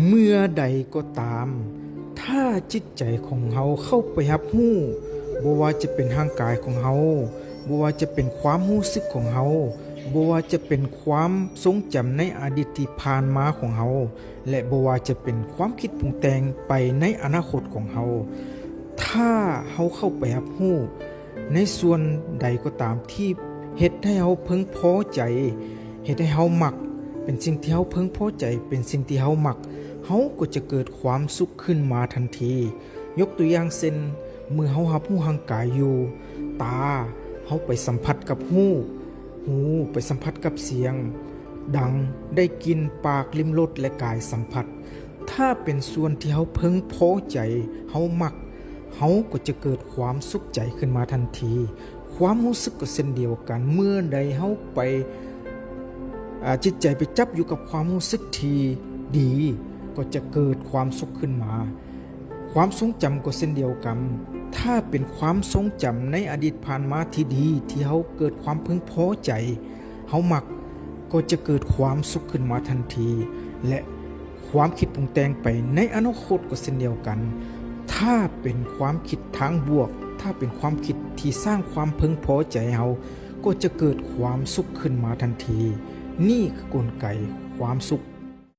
ເມື່ອໃດກໍຕາມ ຖ້າຈິດໃຈຂອງເຮົາເຂົ້າໄປຮັບຮູ້ ບໍ່ວ່າຈະເປັນຮ່າງກາຍຂອງເຮົາ, ບໍ່ວ່າຈະເປັນຄວາມຮູ້ສຶກຂອງເຮົາ, ບໍ່ວ່າຈະເປັນຄວາມຊົງຈຳໃນອະດີດທີ່ຜ່ານມາຂອງເຮົາ ແລະ ບໍ່ວ່າຈະເປັນຄວາມຄິດປຸງແຕ່ງໄປໃນອະນາຄົດຂອງເຮົາ, ຖ້າເຮົາເຂົ້າໄປຮັບຮູ້ ໃນສ່ວນໃດກໍຕາມທີ່ເຮັດໃຫ້ເຮົາເພິ່ງພໍໃຈ, ເຮັດໃຫ້ເຮົາມັກ, ເປັນສິ່ງທີ່ເຮົາເພິ່ງພໍໃຈ, ເປັນສິ່ງທີ່ເຮົາມັກ, ເຮົາກໍຈະເກີດຄວາມສຸກຂຶ້ນມາທັນທີ. ຍົກຕົວຢ່າງເຊັ່ນ, ເມື່ອເຮົາຮັບຮູ້ຮ່າງກາຍຢູ່, ຕາເຮົາໄປສຳຜັດກັບຮູບ, ຫູໄປສຳຜັດກັບສຽງ, ດັງໄດ້ກິ່ນ, ປາກລິ້ມລົດ ແລະ ກາຍສຳຜັດ. ຖ້າເປັນສ່ວນທີ່ເຮົາເພິ່ງພໍໃຈ, ເຮົາມັກ, ເຮົາກໍຈະເກີດຄວາມສຸກໃຈຂຶ້ນມາທັນທີ. ຄວາມຮູ້ສຶກກໍເຊັ່ນດຽວກັນ, ເມື່ອໃດເຮົາໄປ, ອາ, ຈິດໃຈໄປຈັບຢູ່ກັບຄວາມຮູ້ສຶກທີ່ດີ, ກໍຈະເກີດຄວາມສຸກຂຶ້ນມາ. ຄວາມຊົງຈຳກໍເຊັ່ນດຽວກັນ, ຖ້າເປັນຄວາມຊົງຈຳໃນອະດີດຜ່ານມາທີ່ດີ ທີ່ເຮົາເກີດຄວາມເພິ່ງພໍໃຈ, ເຮົາມັກ, ກໍຈະເກີດຄວາມສຸກຂຶ້ນມາທັນທີ ແລະ ຄວາມຄິດປຸງແຕ່ງໄປໃນອະນາຄົດກໍເຊັ່ນດຽວກັນ. ຖ້າເປັນຄວາມຄິດທາງບວກ, ຖ້າເປັນຄວາມຄິດທີ່ສ້າງຄວາມເພິ່ງພໍໃຈເຮົາ, ກໍຈະເກີດຄວາມສຸກຂຶ້ນມາທັນທີ. ນີ້ຄືກົນໄກຄວາມສຸກ